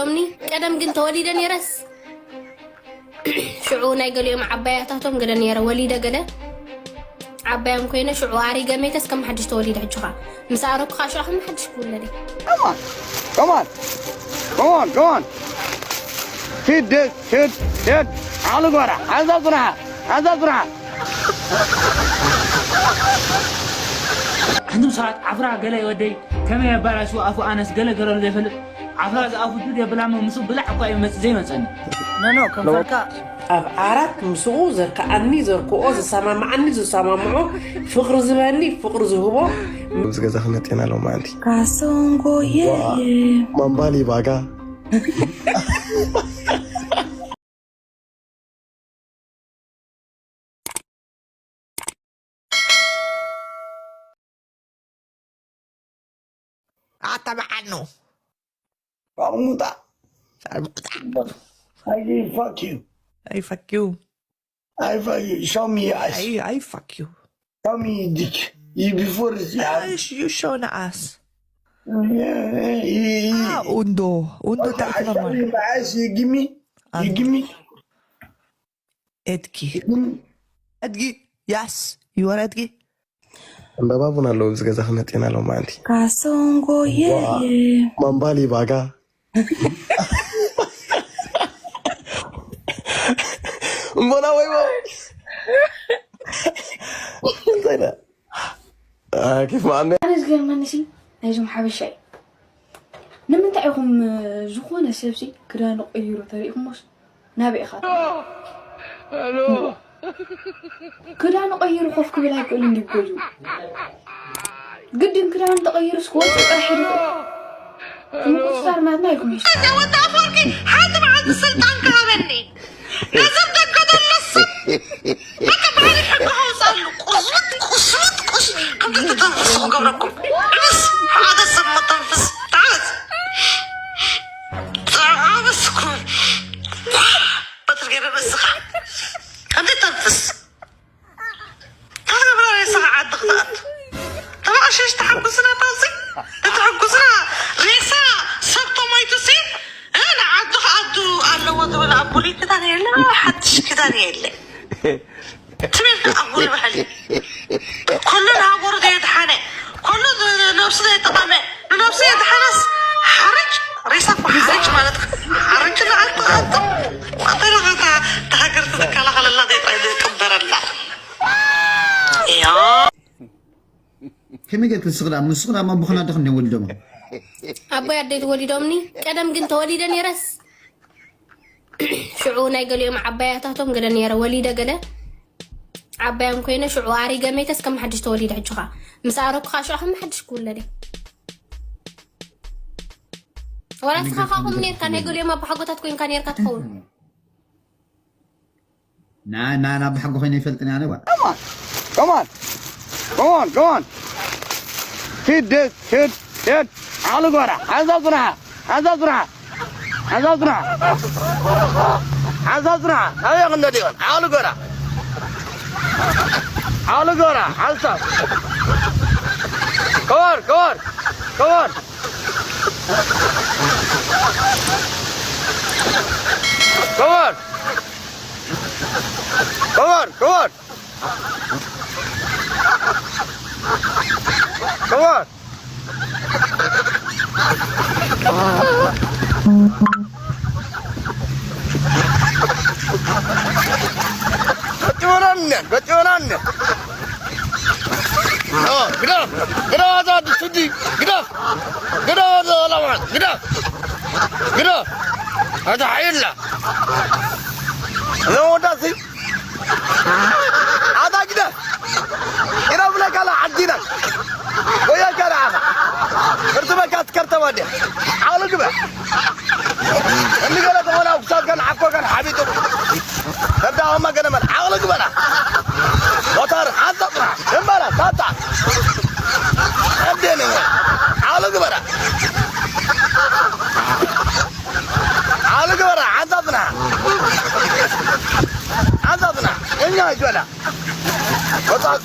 ሎምኒ ቀደም ግን ተወሊደ ነይረስ ሽዑ ናይ ገሊኦም ዓባያታቶም ገለ ነይረ ወሊደ ገለ ዓባዮም ኮይነ ሽዑ ኣሪገ መይተስ ከም ሓድሽ ተወሊደ ሕጂ ኸ ምስ ኣረኩኻ ሽዑ ከም ሓድሽ ክውለደ Come on. Come on. Come on. Come on. Hit this. Hit. Hit. على الورا. على الزرع. على الزرع. ኣንቱም ሰባት ዓፍራ ገለ ወደይ ከመይ ኣባላሽዎ ኣፉ ኣነስ ገለ ገረሉ ዘይፈልጥ ዓፍራ ዝኣፉ ዱድ የብላሞ ምስኡ ብላዕ እኳ እዩ መጽእ ዘይመጸኒ ኖ ኖ ከንፈርካ ኣብ ዓራት ምስኡ ዘርክዓኒ ዘርክኦ ዝሰማምዓኒ ዝሰማምዖ ፍቕሪ ዝህበኒ ፍቕሪ ዝህቦ ኣብዚ ገዛ ክመጤና ኣለዎ ማዓንቲ ካሶንጎ የየ ማምባሊ ባጋ ኣታ በዓል ነው ሸርሙጣ ሸርሙጣ I fuck you. I fuck you I fuck you. Show me your ass. I, I fuck you Show me your dick. You before this. I, you show the ass Yeah, yeah, yeah. ah undo undo Okay, that's I show normal you my ass. You give me. You give me. Edki Give me. Edki yes you are Edki ዕምበባ ቡን ኣለዎ ኣብዚ ገዛ ክመጤና ኣለዎ ማዓንቲ ካሶንጎ የየ ማምባሊ ባጋ እምቦና ወይ እንታይ ዳ ኬፍ ማዓነ ኣነ ዝገርመኒ ሲ ናይዞም ሓበሻ እዩ ንምንታይ ኢኹም ዝኾነ ሰብሲ ክዳኑ ቀይሩ ተሪእኹሞስ ናበይ ኢኻ ክዳኑ ቀይሩ ኮፍ ክብል ኣይክእልን ድዩ ገዝኡ ግድን ክዳኑ ተቐይሩ እስክወፅእ ጥራሕ ይኽእል ምቁፅፃር ናትና ኢልኩም ይስታ ወዲ ኣፈወርቂ ሓንቲ መዓልቲ ስልጣን ክሃበኒ ነዞም ደገ ዘሎ ስም በቃ ባህሪ ሕጊ ከውፅኣሉ ቁስምጥ ቁስምጥ ቁስ ከምዚ ትተንፍሱ ክገብረኩም ዕብስ ሓደ ሰብ መተንፍስ ተዓበስ ተዓበስኩ በትር ገይረ ርእስኻ ከምዚ ተንፍስ ተገብረ ሬሳ ዓዲ ክትኣቱ ተባኣሸሽ ተሓጉስና ታዚ ተተሓጉስና ሬሳ ሰብ ተሞይቱ ሲ ንዓዱ ክኣቱ ኣለዎ ትብል ኣብ ፖለቲካን የለ ሓድሽ ኪዳን የለ ትብል ኣጉል ባህሊ ኩሉ ንሃገሩ ዘየድሓነ ኩሉ ንነብሱ ዘየጠቐመ ንነብሱ የድሓነስ ሓርጭ ሬሳ እኮ ሓርጭ ማለት ሓርጭ ንኣጥቕኣጥቕ ተሃገርቲ ዝከላኸለላ ዘይጠበረላ ከመይ ጌርክ ንስኽ ደኣ ንስኽ ደኣ ኣቦኽና ዶ ክንደይ ወሊዶም ኣቦይ ኣደይ ተወሊዶምኒ ቀደም ግን ተወሊደ ነይረስ ሽዑ ናይ ገሊኦም ዓባያታቶም ገለ ነይረ ወሊደ ገለ ዓባዮም ኮይነ ሽዑ ኣሪገ መይተስ ከም ሓድሽ ተወሊደ ሕጂ ኸ ምስ ኣረኩኻ ሽዑ ከም ሓድሽ ክውለደ ወላ ስኻ ኻኹም ነርካ ናይ ገሊኦም ኣባሓጎታት ኮይንካ ነርካ ትኸውን ናና ናብ ሓጎ ኮይነ ይፈልጥኒ ኣነ ጓል Come on. Come on. Come on. Come on. Hit this. Hit. Hit. على الورا. على الزرع. على الزرع. على الزرع. على الزرع. هيا غنى ديون. على الورا. على الورا. على الزرع. Come on. Come on. Come on. Come on. Come on, come on. Come on. Go to one on there. Go to one on there. Oh, get up. Get up. Get up. Get up. Get up. Get up. Get up. Hadi hayırla. Ne orada siz? ኣታ ግደ ኢረ ብለካ ላ ዓዲና ወያካ ላ ኣኻ እርትበካ ትከርተባ ድያ ዓቕሊ ግበ እንገለ ዝኾነ ክሳብካን ዓኮካን ሓቢጡ ተዳኸማ ገለመል ዓቕሊ ግበራ ሞተር ሓንሳጥራ እምበላ ታታ እንዴ ነኛ ዓቕሊ ግበራ ዓቕሊ ግበራ ሓንሳጥና ሓንሳጥና እኛ ይበላ ወጣቱ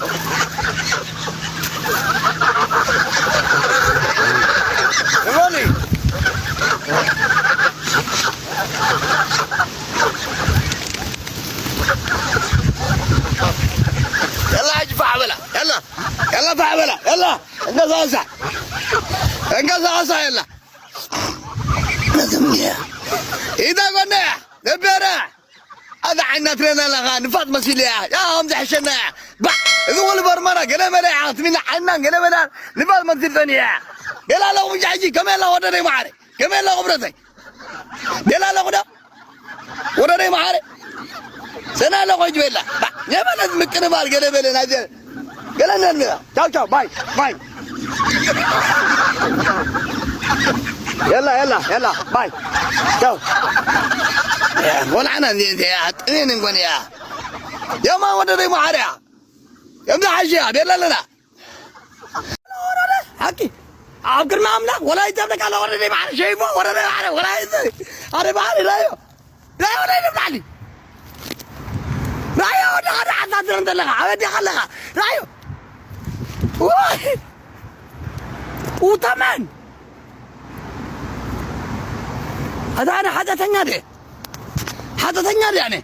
እመኒ የላ እንቀሳቐሳ እንቀሳቐሳ የላ ኢታ ጎነ ነበረ ኣዛ ዓይና ትረና ኣለኻ ንፋጥ መሲሉ እያ ያ ከም ዝሕሸና እያ ባ እዚ ወሉ በርመራ ገለ መለ እያ ክትሚና ዓይናን ገለ መለ ንፋጥ መሲሉ ጸኒያ ገለ ኣለኹ ብጃ ሕጂ ከመይ ኣላ ወደደይ መዓረ ከመይ ኣላ ክብረተይ ገለ ኣለኹ ዶ ወረደ መሓረ ሰና ኣለኹ ሕጂ በላ የበለት ምቅንባል ገለ በለ ናይ ገለ ነን ቻው ቻው ባይ ባይ የላ የላ የላ ባይ ቻው ወላዕና እንዴ እንዴ አጥኔን እንኳን ያ የማ ወረደ መሓረ ያ የምዳ ሓጂ ያ ቤላ ኣለና ሓቂ ኣብ ቅድሚ ኣምላኽ ወላ ይተብለካ ለወረደ ማዕረ ሸይፎ ወረደ ማዕረ ወላ ይዘ ኣረ ባዕሪ ራዮ ራዮ ወላ ይብላዕሊ ራዮ ወደ ሓደ ዓሳድር እንተለኻ ኣበዲኻ ኣለኻ ራዮ ውይ ውተመን ኣታ ኣነ ሓጢኣተኛ ድየ ሓጢኣተኛ ድየ ኣነ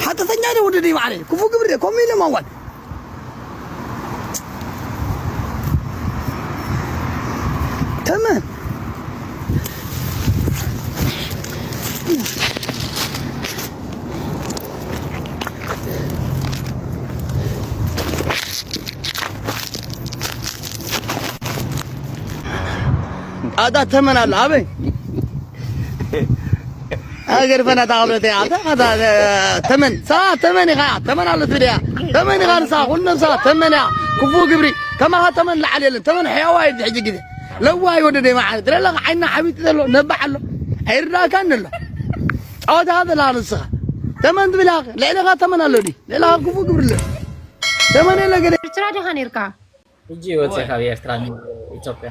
ሓጢኣተኛ ድየ ወደደይ ማዕረ ክፉ ግብር ድየ ከምኡ ኢሎም ኣዋል ተመ ኣታ ተመን ኣሎ ኣበይ ሃገር ፈናታ ክብረት እያ ኣታ ተመን ሳ ተመን ኢኻ ተመን ኣሎ ትብል እያ ተመን ኢኻ ንሳ ኩሉ ነብሳ ተመን እያ ክፉ ግብሪ ከማኻ ተመን ላዓል የለን ተመን ሕያዋ እዩ ሕጂ ግዜ ለዋ ይወደደ ማዓት ለላ ዓይና ሓቢጥ ዘሎ ነባሕ ኣሎ ኣይርዳካን ኣሎ ጸወታ ዘላ ንስኻ ተመን ትብል ልዕለኻ ተመን ኣሎ ዲ ልዕለኻ ክፉ ግብሪ ኣሎ ተመን የለ ገለ ኤርትራ ዲኻ ነርካ ሕጂ ወፂ ካብ ኤርትራ ኢትዮጵያ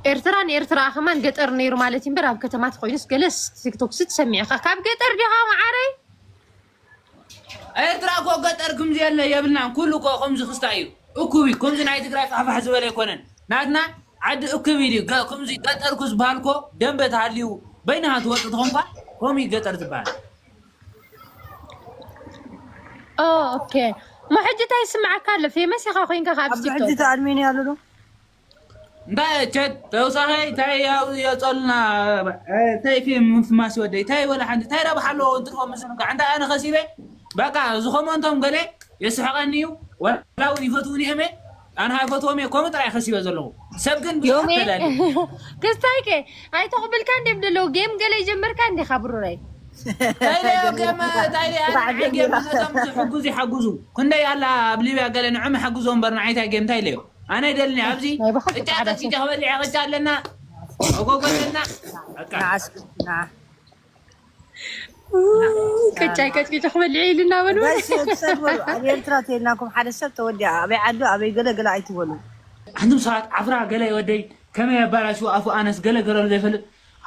ኤርትራ ንኤርትራ ከማን ገጠር ነይሩ ማለት እምበር ኣብ ከተማ ተኮይኑስ ገለስ ቲክቶክ ስ ትሰሚዕካ ካብ ገጠር ዲኻ መዓረይ ኤርትራ እኮ ገጠር ክምዚ የለ የብልናን ኩሉ እኮ ከምዚ ክስታይ እዩ እኩብ እዩ ከምዚ ናይ ትግራይ ፋሕፋሕ ዝበለ ኣይኮነን ናትና ዓዲ እኩብ እዩ ከምዚ ገጠር እኮ ዝበሃል እኮ ደንበ ተሃልዩ በይንኻ ትወፅእ ተኾንኳ ከምኡ እዩ ገጠር ዝበሃል ኦኬ እሞ ሕጂ እንታይ ይስምዓካ ኣሎ ፌመስ ኢኻ ኮይንካ ካብ ኣብዚ ሕጂ ቲክቶክ ተኣልሜኒ ኣሎ ዶ እንታይ ቸት ተውሳኸ እንታይ ያው የጸሉና እንታይ ፊልም ምፍማስ ይወደይ እንታይ ወላ ሓንቲ እንታይ ረብሓ ኣለዎ እንትርፎ ምስሉ ጋር እንታይ ኣነ ከሲበ በቃ ዝኾመ እንቶም ገለ የስሕቐኒ እዩ ወላ እውን ይፈትውኒ እየ ኣነ ሃይፈትዎም እየ ከምኡ ጥራይ ከሲበ ዘለኹ ሰብ ግን ብዙሕ ዮሜ ተላሊ ክስታይከ ኣይተቕብልካ እንዴም ደለዉ ጌም ገለ ይጀመርካ እንዴኻ ብሩረይ ታይለዮ ጌም ታይለ ኣነ ጌም ነቶም ዝሕጉዙ ይሓጉዙ ክንደይ ኣላ ኣብ ሊብያ ገለ ንዖም ይሓጉዞ እምበር ንዓይታይ ጌም ታይለዮ ኣነ ይደልኒ ኣብዚ ቅጫ ቀጭጫ ክበልዕ ቅጫ ኣለና መጎጎ ኣለና በቃ ቅጫይ ቀጭቂጭ ክበልዕ ኢልና በሉ በስ ትሰድበሉ ኣብ ኤርትራ ተይልናኩም ሓደ ሰብ ተወዲኣ ኣበይ ዓዱ ኣበይ ገለ ገለ ኣይትበሉ ኣንቱም ሰባት ዓፍራ ገለ ወደይ ከመይ ኣባላሽዎ ኣፉ ኣነስ ገለ ገረሉ ዘይፈልጥ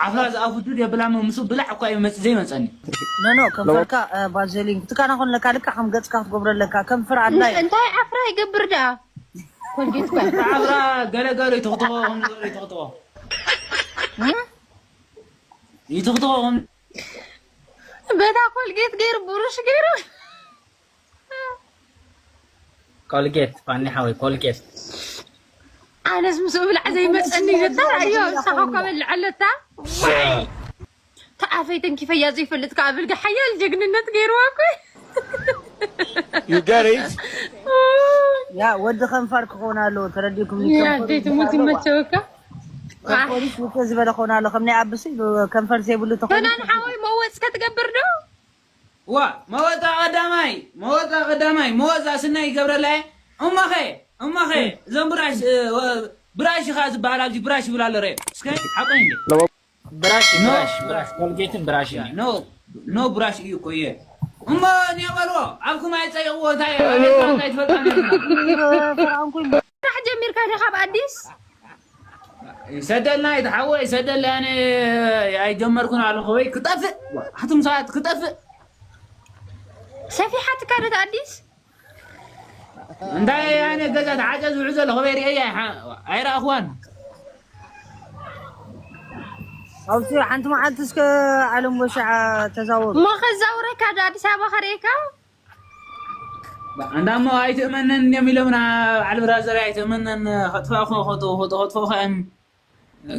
ዓፍራ ዝኣፉ ዱድ የብላሞ ምስኡ ብላዕ እኳ እዩ መጽእ ዘይመጸኒ። ኖኖ ከንፈርካ ባዘሊን ክትካና ኮን ለካ ልካ ከም ገጽካ ክትገብሮ ለካ ከንፈር ኣድላይ እንታይ ዓፍራ ይገብር ደኣ ኮልጌት እኳ ዓፍራ ገለገሉ ይትኽትኾ ከም ዝበሉ ይትኽትኾ ይትኽትኾ ከም በታ ኮልጌት ገይሩ ብሩሽ ገይሩ ኮልጌት ፋኒ ሓወይ ኮልጌት ኣነስ ምስኡ ብላዕ ዘይመፀኒ ይበታ ኣዮ ንሳኻ እኳ በልዐለታ ተዓፈይ ተንኪፈያ ዘይፈልጥ ከዓ ብልጋ ሓያል ጀግንነት ገይርዋ እኮ You get it? ያ ወዲ ከንፈር ክኾን ኣለዎ ተረዲኩም ያ ደይ ትሙት ይመቸወካ ፖሊስ ውጭ ዝበለ ክኾን ኣሎ ከም ናይ ኣብሲ ከንፈር ዘይብሉ ተኾን ፈናን ሓወይ መወፅ ከትገብር ዶ ዋ መወፃ ቀዳማይ መወፃ ቀዳማይ መወፃ ስናይ ይገብረላ እየ እሞኸ እሞኸ እዞም ብራሽ ብራሽ ኢኻ ዝበሃል ኣብዚ ብራሽ ይብል ኣሎ ርእ እስከ ሓቆ እንዴ ብራሽ ብራሽ ብራሽ ኮልጌትን ብራሽ ኖ ኖ ብራሽ እዩ እኮ እየ እሞ ኔበልዎ ኣብኩም ኣይፀይቕዎ እንታይ ኣይትፈልጣ ስራሕ ጀሚርካ ዲኻ ኣብ ኣዲስ ይሰደልና ይትሓወ ይሰደልና ኣነ ኣይጀመርኩን ኣለኹ ወይ ክጠፍእ ኣቱም ሰባት ክጠፍእ ሰፊሓትካ ዶ ኣዲስ እንታይ ኣነ ገዛ ተዓፀ ዝውዕ ዘሎ ከበይ ርእየ ኣይረኣኽዋን ኣብቲ ሓንቲ መዓልቲ እስከ ዓለም ወሻዓ ተዛወሩ እሞ ከዛውረካ ዶ ኣዲስ ኣበባ ከርእየካ እንዳሞ ኣይትእመነን እዮም ኢሎምና። በዓል ብራዘር ኣይትእመነን። ከጥፋእኹ ከጥፍእኹ እዮም።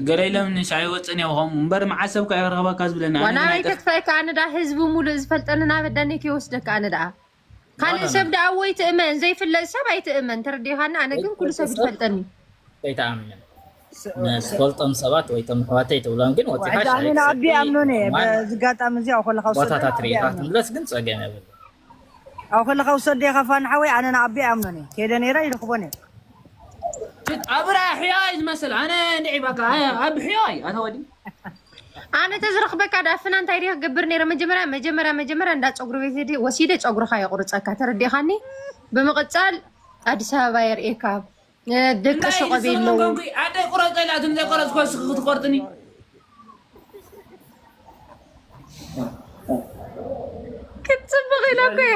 ገለ ኢሎም ንሻይ ወፅን እዮም ከምኡ እምበር መዓሰብ ካብ ረኸበካ ዝብለኒ ኣነ ዋላ ግን ኣይተ- ኣይተጥፋእካ። ኣነ ዳ ህዝቢ ሙሉእ ዝፈልጠኒ ናበዳኒ ከይወስደካ ኣነ ደኣ ካልእ ሰብ ደኣ ወይ ትእመን ዘይፍለጥ ሰብ ኣይትእመን። ተረዲኻኒ? ኣነ ግን ኩሉ ሰብ ዝፈልጠኒ። ኣይትኣምንን። ንዝፈልጦም ሰባት ወይ ቶም ኣሕዋተይ ትብሎም ግን ወፂኻ ሕጂ ኣነ ንኣቢ ኣምኖን እየ። በዚ ኣጋጣሚ እዚ ኣብ ከለካ ውሰደኒ ቦታታት ኣቢ ርኢኻ ኣምኖን ክትምለስ ግን ፀገም የብሉ። ኣብ ከለካ ውሰደ ኢኻ ፋኒ ሓወይ ኣነ ንኣቢ ኣምኖን እየ። ከይደ ነይረ ይረኽቦን እየ። ኣብራ ሕያዋይ ዝመስል ኣነ እንድዒ በቃ ኣብ ሕያዋይ ኣታ ወዲ ኣነ ተዝረኽበካ ዳፍና እንታይ ድየ ክገብር ነይረ? መጀመርያ መጀመርያ መጀመርያ እንዳ ፀጉሪ ቤት ሄደ ወሲደ ፀጉርኻ የቑርፀካ። ተረዲኻኒ? ብምቕፃል ኣዲስ ኣበባ የርእየካ። ደቂ ሸቆብ የለው። ኣደ ቁረፀ ኢላትኒ ዘይቆረፅኩ እስኺ ክትቆርፅኒ ክትፅብቕ ኢላ እኮ እየ።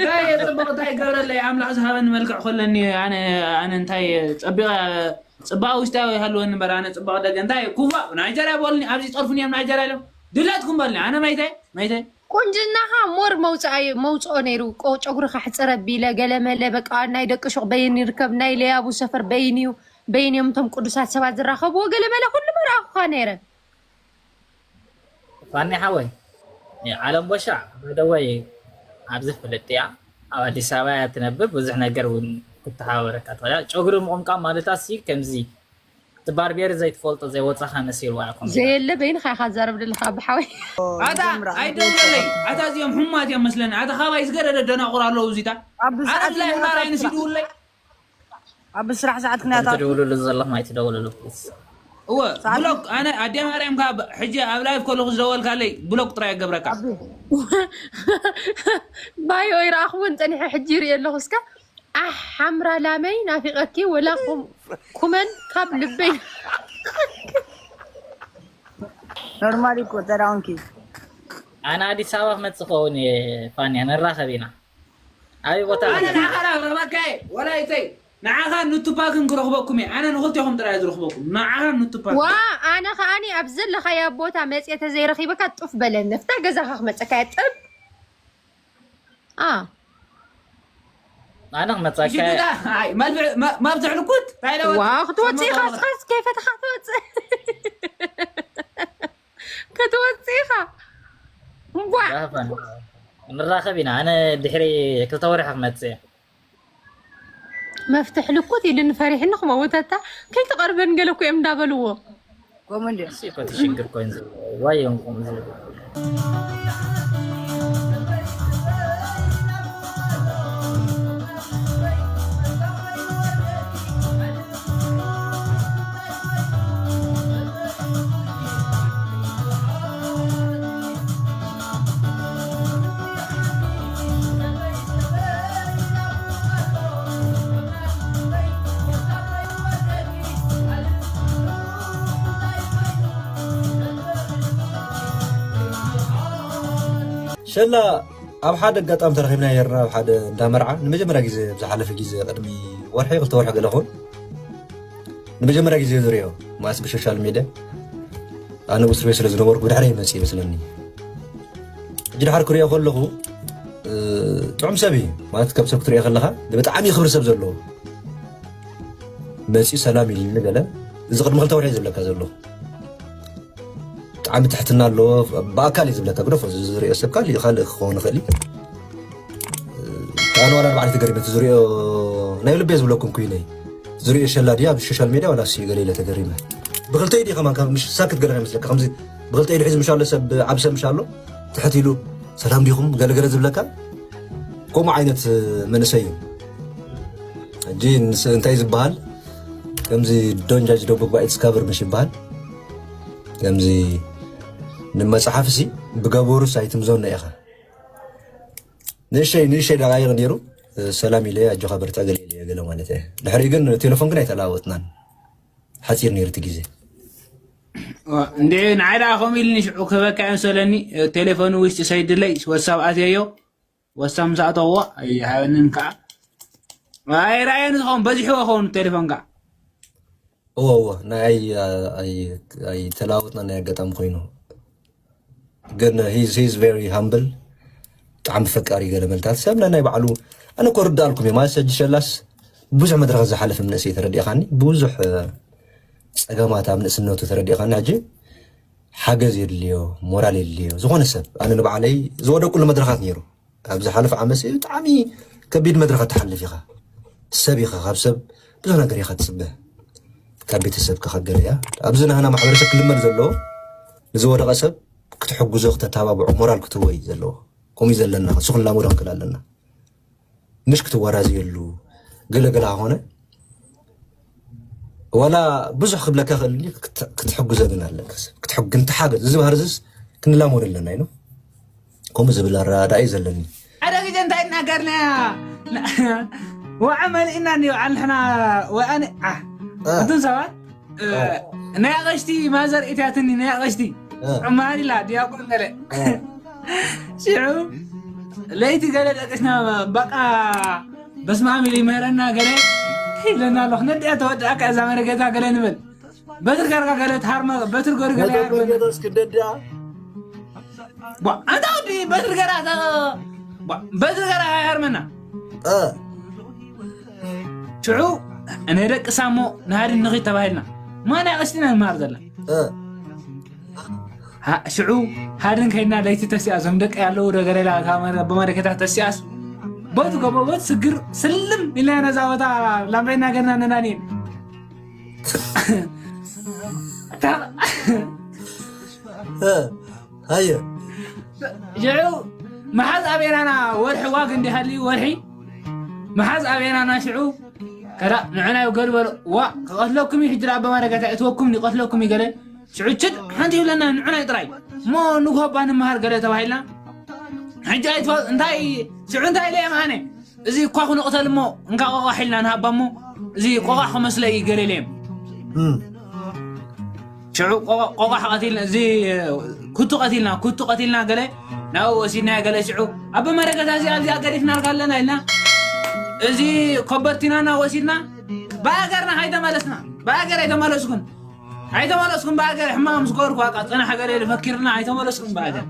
ናይ የፅብቕ እንታይ ይገብረለይ ኣምላኽ ዝሃበኒ መልክዕ ኮለኒ ኣነ ኣነ እንታይ ፀቢቐ ፅባቐ ውሽጣዊ ይሃልወኒ እምበር ኣነ ፅባቐ ደገ እንታይ ኩፋ ናይጀርያ በሉኒ ኣብዚ ፀርፉን እዮም ናይጀርያ ኢሎም ድላትኩም በሉኒ ኣነ መይተ መይተ ቁንጅናኻ ሞር መውፅኣ መውፅኦ ነይሩ። ቆ- ጨጉርኻ ሕፅር ኣቢለ ገለመለ በቃ ናይ ደቂ ሹቕ በይን ይርከብ ናይ ለያቡ ሰፈር በይን እዩ በይን እዮም እቶም ቅዱሳት ሰባት ዝራኸብዎ ገለመለ ኩሉ መርኣኹኻ ነይረ። ፋኒ ሓወይ ዓለም ቦሻዕ በደወይ ኣብዚ ፍልጥ እያ። ኣብ ኣዲስ ኣበባ እያ ትነብር። ብዙሕ ነገር እውን ክትሓባበረካ ትኽእል እያ። ጨጉሪ ምቑምቃም ማለት ሲ ከምዚ እቲ ባርቤር ዘይትፈልጦ ዘይወፃኻ መሲልዋ እያ ኮሜዲ። ዘየለ በይንኻ ኢኻ ትዛረብ ዘለኻ ብሓወይ። ኣታ ኣይደውለለይ ኣታ እዚኦም ሕማት እዮም መስለኒ ኣታ ካባይ ዝገደደ ደናቑር ኣለዉ እዚታ ኣብ ኣረ ሰዓት ብላይ ይመጣ ማራይ ስራሕ። ንሲድውለይ ኣብ ስራሕ ሰዓት ክንያታ ትድውልሉ ዘለኹም ኣይትደውልሉ ፕሊስ። እወ ብሎክ ኣነ ኣደ ማርያም ካብ ሕጂ ኣብ ላይፍ ከለኹ ዝደወልካለይ ብሎክ ጥራይ ኣገብረካ ባዮ ይረኣኽዎን ፀኒሐ ሕጂ ይርኢ ኣለኹ እስከ ኣሕ ሓምራ ላመይ ናፊቐኪ ወላ ኩም- ኩመን ካብ ልበይ ኖርማል እኮ ተዳውንኪ ኣነ ኣዲስ ኣበባ ክመፅእ ከውን እየ ፋንያ ንራኸብ ኢና። ኣበይ ቦታ ኣነ ንዓኻ ዳ ክረኽበካ እየ ወላይተይ ንዓኻን ንቱፓክን ክረኽበኩም እየ ኣነ ንኽልቴኹም ጥራይ እየ ዝረኽበኩም ንዓኻን ንቱፓክ ዋ ኣነ ከኣኒ ኣብ ዘለኻያ ቦታ መፅየ ተዘይረኺበካ ጡፍ በለኒ ፍታ ገዛኻ ክመፀካ እየ ጥብ ኣ ኣነ ክመፀካ ሽግዳ ኣይ መልብዕ መ- መብዝሕ ልኩት እንታይ ኢለ ወዲ? ዋ ክትወፅእ ኢኻ ሰማዕካ እስኻስ ከይፈተኻ ትወፅእ ክትወፅእ ኢኻ እምቧዕ ዳህፋን ንራኸብ ኢና ኣነ ድሕሪ ክልተ ወርሒ ክመፅእ እየ መፍትሕ ልኩት ኢሉኒ ፈሪሕኒ ክመውተታ ከይትቐርበን ገለ እኮ እዮም እንዳበልዎ ከምኡ እንዲ እሱ እኮ እቲ ሽግር ኮይኑ ዘሎ ዋይ እዮም ከምኡ ዝብል ሸላ ኣብ ሓደ ኣጋጣሚ ተረኺብና ነርና ኣብ ሓደ እንዳ መርዓ ንመጀመርያ ግዜ ኣብ ዝሓለፈ ግዜ ቅድሚ ወርሒ ክልተ ወርሒ ገለ ኹን ንመጀመርያ ግዜ ዝሪኦ ማለት ብሶሻል ሚድያ ኣነ ብስርቤ ስለ ዝነበርኩ ብድሕረይ መፅእ ይመስለኒ ሕጂ ድሓር ክሪኦ ከለኹ ጥዑም ሰብ እዩ ማለት ከም ሰብ ክትሪኦ ከለኻ ብጣዕሚ ክብሪ ሰብ ዘለዎ መፅኡ ሰላም ኢሉኒ ገለ እዚ ቅድሚ ክልተ ወርሒ ዝብለካ ዘለኹ ብጣዕሚ ትሕትና ኣለዎ ብኣካል እዩ ዝብለካ ግደፎ ዝሪኦ ሰብ ካልእ ካልእ ክኸውን ይኽእል እዩ ኣነ ዋላ ንባዕለይ ተገሪመ እቲ ዝሪኦ ናይ ልበይ ዝብለኩም ኩይነ ዝሪኦ ሸላ ድያ ኣብ ሶሻል ሜድያ ዋላ ሲ ገለ ኢለ ተገሪመ ብክልተ ኢዲ ከማን ካብ ምሽ ሳክት ገለ ይመስለካ ከምዚ ብክልተ ኢዲ ሒዙ ምሽ ኣሎ ሰብ ዓብ ሰብ ምሽ ኣሎ ትሕት ኢሉ ሰላም ዲኹም ገለ ገለ ዝብለካ ከምኡ ዓይነት መንእሰይ እዩ ሕጂ እንታይ ዝበሃል ከምዚ don't judge the book by its cover ምሽ ይበሃል ከምዚ ንመፅሓፍሲ ብገበሩስ ኣይትምዘኖ ኢኻ ንእሸይ ንእሸይ ደቃይቕ ነይሩ ሰላም ኢለ ኣጆኻ በርትዕ ገለ ኢለ ገለ ማለት እየ ድሕሪኡ ግን ቴሌፎን ግን ኣይተለዋወጥናን ሓፂር ነይሩ እቲ ግዜ እንዴ ንዓይ ደኣ ከምኡ ኢልኒ ሽዑ ክህበካ እየ መሰለኒ ቴሌፎን ውሽጢ ሰይድለይ ወሳብ ኣትየዮ ወሳብ ምስ ኣተዎ ኣይሃበንን ከዓ ኣይረኣየን ዝኸውን በዚሕዎ ኸውን ቴሌፎን ከዓ እወ እወ ናይ ኣይተለዋወጥና ናይ ኣጋጣሚ ኮይኑ ግን he's he's very humble ብጣዕሚ ፈቃሪ ገለ መልታት ሰብ ነናይ ባዕሉ። ኣነ እኮ ርዳእልኩም እየ ማለት ሰጅ ሸላስ ብዙሕ መድረኽ ዝሓለፈ መንእሰይ ተረዲእኻኒ፣ ብዙሕ እ፣ ጸገማት ኣብ ንእስነቱ ተረዲእኻኒ። ሕጂ ሓገዝ የድልዮ፣ ሞራል የድልዮ ዝኾነ ሰብ። ኣነ ንባዕለይ ዝወደቁሉ መድረኻት ነይሩ። ኣብ ዝሓለፈ ዓመት ብጣዕሚ ከቢድ መድረኻት ትሓልፍ ኢኻ። ሰብ ኢኻ፣ ካብ ሰብ ብዙሕ ነገር ኢኻ ትጽበ። ካብ ቤተሰብካ ካብ ገለ እያ። ኣብዚ ናህና ማሕበረሰብ ክልመድ ዘለዎ ንዝወደቐ ሰብ ክትሕግዞ፣ ክተተባብዖ፣ ሞራል ክትህቦ እዩ ዘለዎ። ከምኡ እዩ ዘለና። እሱ ክንላመዶ ክንክእል ኣለና። ምሽ ክትወራዝየሉ ገለ ገለ ኾነ ዋላ ብዙሕ ክብለካ ክእል ክትሕግዞ ግን ኣለካ። ክትሕግን ተሓገዝ እዚ ባህርዝስ ክንላመዶ ኣለና ኢሉ ከምኡ ዝብል ኣረዳድኣ እዩ ዘለኒ። ሓደ ግዜ እንታይ እናገርና ወዓ መሊእና እንዲዮ ዓል ንሕና ወኣኒ ዓ እ። እቱን ሰባት እ፣ እ። ናይ ኣቐሽቲ ማዘር ኢትያትኒ ናይ ኣቐሽቲ እ። ዕማር ኢላ ዲያቆን ገለ እ። ሽዑ ለይቲ ገለ ደቂስና በቃ በስማም ኢሉ ይምህረና ገለ ኢለና ኣሎ ክነዲያ ተወድኣካ እዛ መረገታ ገለ ንብል በትር ገርካ ገለ ትሃርመ በትር ገሩ ገለ ያርመና መገደስ ክደዳ ቧ፣ ኣንታ ወዲ በትር ገራ ታ- ቧ፣ በትር ገራ ሃርመና እ። ሽዑ እነ ደቂ ሳሞ ንሃድን ንኺድ ተባሂልና ማን ኣቕሽቲና ንመሃር ዘላ እ። ሃ- ሽዑ ሃድን ከይድና ለይቲ ተሲኣ ዞም ደቂ ያለው ዶ ገለ ኢላ ካብ መረ- በመደከታ ተሲኣስ ቦት ጎቦ ቦት ስግር ስልም ኢልና ነዛ ቦታ ላምሬና ገና ነናኒን ሃየ ሽዑ መሓዝ ኣበናና ወርሒ ዋግ እንዲሃልዩ ወርሒ መሓዝ ኣበናና ሽዑ ከዳ ንዕናዩ ገል በሎ ዋ ክቐትለኩም እዩ ሕጂ ኣበማ ደጋታ እትወኩም ይቐትለኩም እዩ ገለ ሽዑ ችድ ሓንቲ ይብለና ንዕናይ ጥራይ እሞ ንግሆ እባ ንመሃር ገለ ተባሂልና ሕጂ ኣይትፈ እንታይ ሽዑ እንታይ ኢለ እየ መሃነ እዚ እኳ ክንቕተል እሞ እንካ ቆቋሕ ኢልና ንሃባ እሞ እዚ ቆቋሕ ክመስለ እዩ ገለ ኢለ እየ ሽዑ ቆቋሕ ቀቲልና እዚ ኩቱ ቀቲልና ኩቱ ቀቲልና ገለ ናብኡ ወሲድናዮ ገለ ሽዑ ኣብ መረገታ እዚኣ እዚኣ ገዲፍናልካ ኣለና ኢልና እዚ ኮበርቲናና ወሲድና ብሃገርና ኣይተመለስና ብሃገር ኣይተመለስኩን ኣይተመለስኩም ብሃገር ሕማም ምስ ገበርኩ በቃ ፅናሕ ገለ ኢሉ ፈኪርና ኣይተመለስኩም ብሃገር